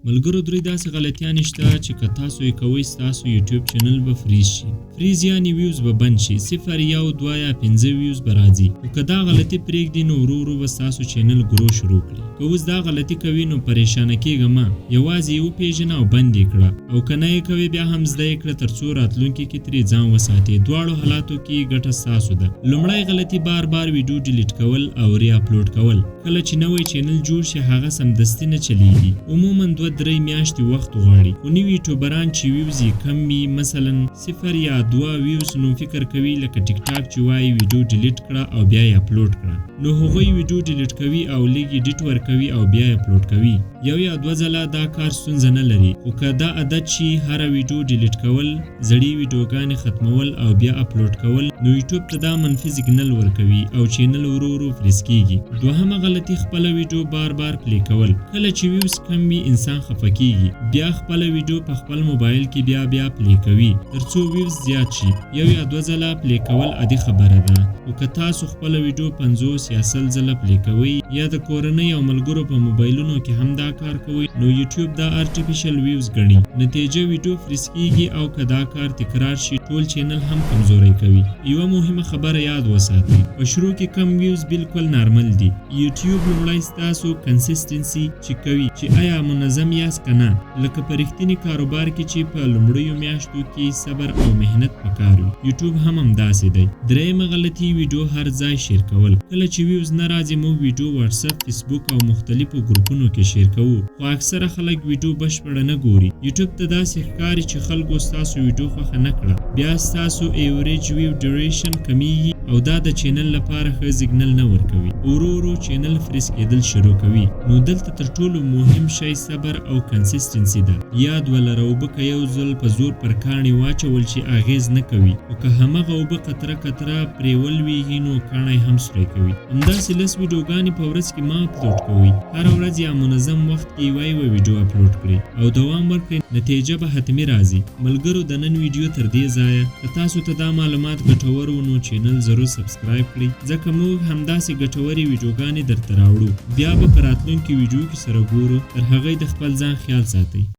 ملګرو، درې داسې غلطیانې شته چې که تاسو یې کوئ، ستاسو یوټیوب چینل به freeze شي. Freeze یعنی views به بند شي، 0، 1، 2 یا 5 views به راځي. خو که دا غلطي پرېږدي، نو ورو ورو به ستاسو چینل grow شروع کړي. که اوس دا غلطي کوي، نو پریشانه کېږه مه، یوازې یې وپېژنه او بند یې کړه، او که نه یې کوي، بیا هم زده یې کړه، تر څو راتلونکي کې ترې ځان وساتې. دواړو حالاتو کې ګټه ستاسو ده. لومړی غلطي، بار بار ویډیو delete کول او re-upload کول. کله چې نوی چینل جوړ شي، هغه سمدستي نه چلیږي، عموما 2-3 میاشتې وخت غواړي. خو نوي یوټیوبران چې views یې کم وي، مثلا 0 یا 2 views، نو فکر کوي لکه ټیک ټاک چې وایي ویډیو delete کړه او بیا یې اپلوډ کړه، نو هغوی ویډیو delete کوي او لږ edit ورکوي او بیا یې اپلوډ کوي. یو یا دوه ځله دا کار ستونزه نه لري، خو که دا عادت شي، هره ویډیو delete کول، زړې ویډیوګانې ختمول او بیا اپلوډ کول، نو یوټیوب ته دا منفي سیګنل ورکوي او چینل ورو ورو freeze کیږي. دوهمه غلطي، خپله ویډیو بار بار play کول. کله چې views کم وي، انسان خفه کیږي، بیا خپله ویډیو په خپل موبایل کې بیا بیا play کوي، تر څو views زیات شي. یو یا دوه ځله play کول عادي خبره ده، خو که تاسو خپله ویډیو 50 یا 100 ځله play کوئ یا د کورنۍ او ملګرو په موبایلونو کې هم دا کار کوئ، نو یوټیوب دا artificial views ګڼي. نتیجه، ویډیو freeze کیږي او که دا کار تکرار شي، ټول چینل هم کمزوری کوي. یوه مهمه خبره یاد وساتئ، په شروع کې کم views بالکل نارمل دي. یوټیوب لومړی ستاسو consistency چک کوي چې آیا منظم یاست که نه، لکه په رښتیني کاروبار کې چې په لومړیو میاشتو کې صبر او محنت پکار وي، یوټیوب هم همداسې دی. درېیمه غلطي، ویډیو هر ځای share کول. کله چې views نه راځي، موږ ویډیو واتساپ، فیسبوک او مختلفو ګروپونو کې share کوو، خو اکثره خلک ویډیو بشپړه نه ګوري. یوټیوب ته داسې ښکاري چې خلکو ستاسو ویډیو خوښه نه کړه. بیا ستاسو average view duration کمیږي او دا د چینل لپاره ښه سیګنل نه ورکوي. ورو ورو چینل freeze کېدل شروع کوي. نو دلته تر ټولو مهم شی صبر او consistency ده. یاد ولره، اوبه که یو ځل په زور پر کاڼي واچول شي، اغېز نه کوي، خو که همغه اوبه قطره قطره پرې ولویږي، نو کاڼی هم سوری کوي. همداسې 10 ویډیوګانې په ورځ کې مه اپلوډ کوئ، هره ورځ یا منظم وخت کې یوه یوه ویډیو اپلوډ کړئ او دوام ورکړئ، نتیجه به حتمي راځي. ملګرو، د نن ویډیو تر دې ځایه. که تاسو ته دا معلومات ګټور وو، نو چینل ضرور subscribe کړئ، ځکه موږ همداسې ګټورې ویډیوګانې درته راوړو. بیا به په راتلونکي ویډیو کې سره ګورو. تر هغې د خپل ځان خیال ساتئ.